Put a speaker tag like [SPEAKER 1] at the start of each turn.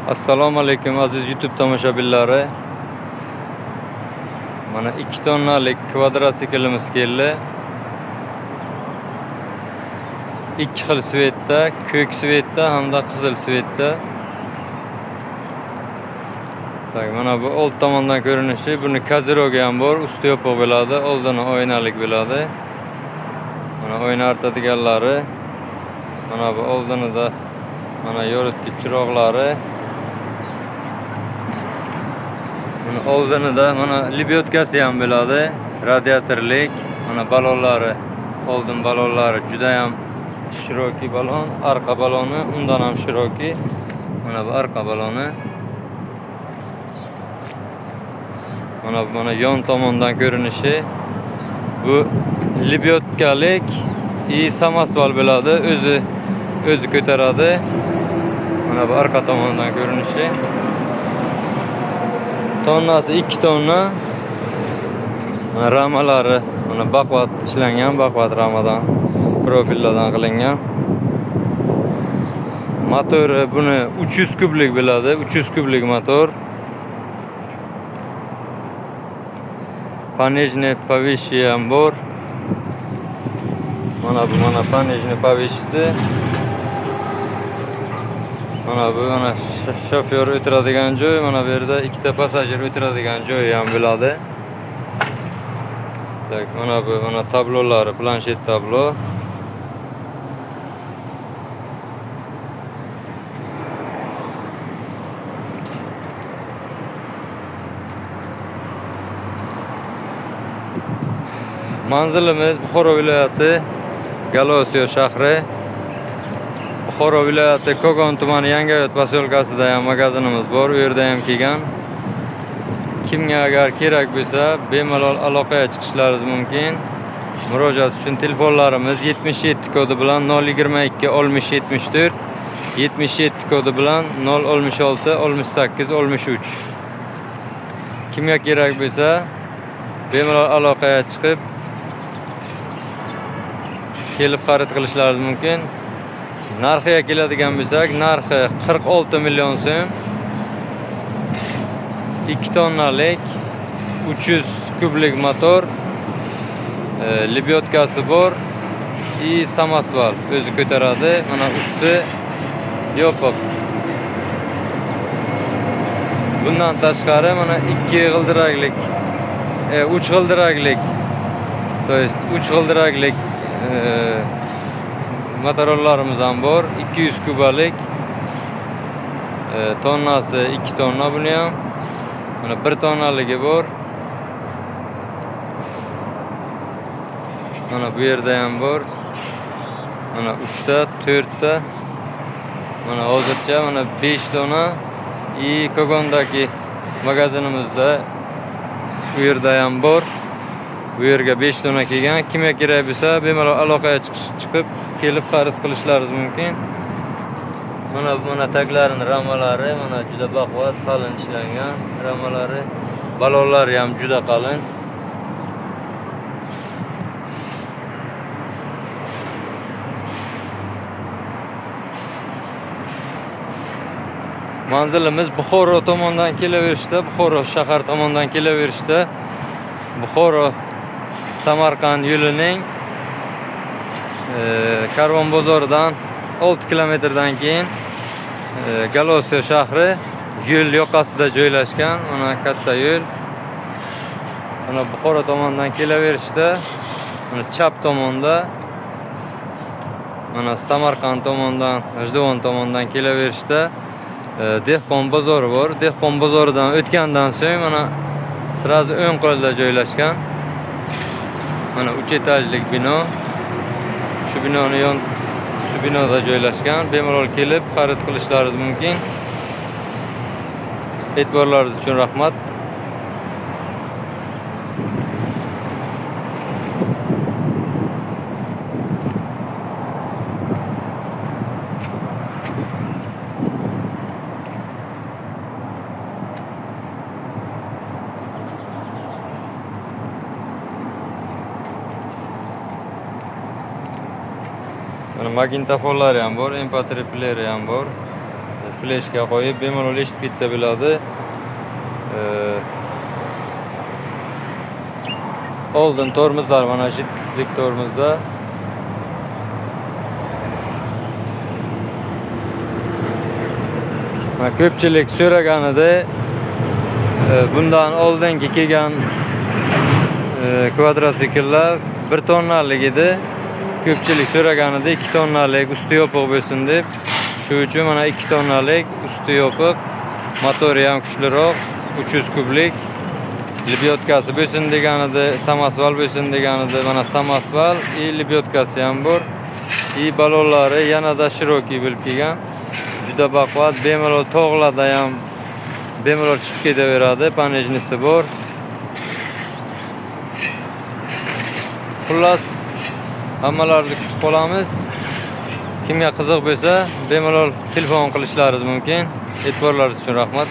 [SPEAKER 1] Assalomu alaykum aziz YouTube tomoshabinlari. Mana 2 tonnalik kvadrotsiklimiz keldi. 2 xil svetda, ko'k svetda hamda qizil svetda. Tak, mana bu old tomondan ko'rinishi. Buni kozirogi ham bor, usti yopiq bo'ladi, oldini oynalik bo'ladi. Mana oyna artadiganlari. Mana bu oldinida mana yoritgich chiroqlari. Buni oldinida mana lebyotkasi ham bo'ladi, radiatorlik. Mana balonlari, oldin balonlari juda ham shiroki balon, arqa baloni undan ham shiroki. Mana bu arqa baloni. Mana bu mana yon tomondan ko'rinishi. Bu lebyotkalik и samosval bo'ladi, o'zi ko'taradi. Mana bu arqa tomondan ko'rinishi. Tonnasi 2 tonna. Mana ramalari mana baqvat ishlangan, baqvat ramadan, profillardan qilingan. Motori buni 300 kublik bo'ladi, 300 kublik motor. Понижный повыше ham bor. Mana bu mana понижный повышesi. Mana bu mana shofyor o'tiradigan joy, mana bu yerda ikkita passajir o'tiradigan joyi ham bo'ladi. Tak, mana bu mana tablolari, planshet tablo. Manzilimiz Buxoro viloyati Galosiyo shahri. Buxoro viloyati Kogon tumani Yangihayot posyolkasida ham magazinimiz bor, u yerda ham kelgan. Kimga agar kerak bo'lsa, bemalol aloqaga chiqishlaringiz mumkin. Murojaat uchun telefonlarimiz 77 kodi bilan 022 60 74, 77 kodi bilan 066 68 63. Kimga kerak bo'lsa, bemalol aloqaga chiqib kelib xarid qilishlaringiz mumkin. Narxiga keladigan bo'lsak, narxi 46 million so'm. 2 tonnalik 300 kublik motor, lebyotkasi bor и samosval o'zi ko'taradi. Mana usti yopiq. Bundan tashqari mana 2 g'ildiraklik, 3 g'ildiraklik, то есть 3 g'ildiraklik motorollarimiz ham bor. 200 kubalik, tonnasi 2 tonna buni ham. Mana 1 tonnaligi bor. Mana bu yerda ham bor. Mana 3 ta, 4 ta. Mana hozircha mana 5 dona и Kogondagi magazinimizda u yerda ham bor. Bu yerga 5 dona kelgan. Kimga kerak bo'lsa, bemalol aloqaga chiqib kelib xarid qilishlaringiz mumkin. Mana bu mana taglarining ramalari mana juda baquvvat, qalin ishlangan ramalari. Balonlari ham juda qalin. Manzilimiz Buxoro tomondan kelaverishda, Buxoro shahar tomondan kelaverishda, Buxoro Samarqand yo'lining Karvon bozoridan 6 kilometrdan keyin Galosiyo shahri yo'l yoqasida joylashgan. Mana katta yo'l. Mana Buxoro tomondan kelaverishda, mana chap tomonda, mana Samarqand tomondan, G'ijduvon tomondan kelaverishda Dehqon bozori bor. Dehqon bozoridan o'tgandan so'ng mana sразу o'ng qo'lda joylashgan. Mana 3 etajlik bino. Shu binoni yon, shu binoda joylashgan. Bemalol kelib xarid qilishlaringiz mumkin. E'tiborlaringiz uchun rahmat. Mana magnitofonlari ham bor, MP3 playeri ham bor. Fleshka qo'yib bemalol eshitib ketsa bo'ladi. Oldin tormozlar mana жидкость lik tormozda. Mana ko'pchilik so'raganida bundan oldingi kelgan kvadrotsikllar 1 tonnalik edi. Ko'pchilik so'raganida 2 tonnalik usti yopiq bo'lsin deb. Shu uchun mana 2 tonnalik usti yopiq, motori ham kuchliroq, 300 kublik лебёдка si bo'lsin deganida, samosval bo'lsin deganida mana samosval и лебёдка si ham bor. И balonlari yanada широкий bo'lib kelgan. Juda baquvvat, bemalol tog'larda ham bemalol chiqib ketaveradi, понижный si bor. Xullas, hammalarni kutib qolamiz. Kimga qiziq bo'lsa, bemalol telefon qilishlaringiz mumkin. E'tiborlaringiz uchun rahmat.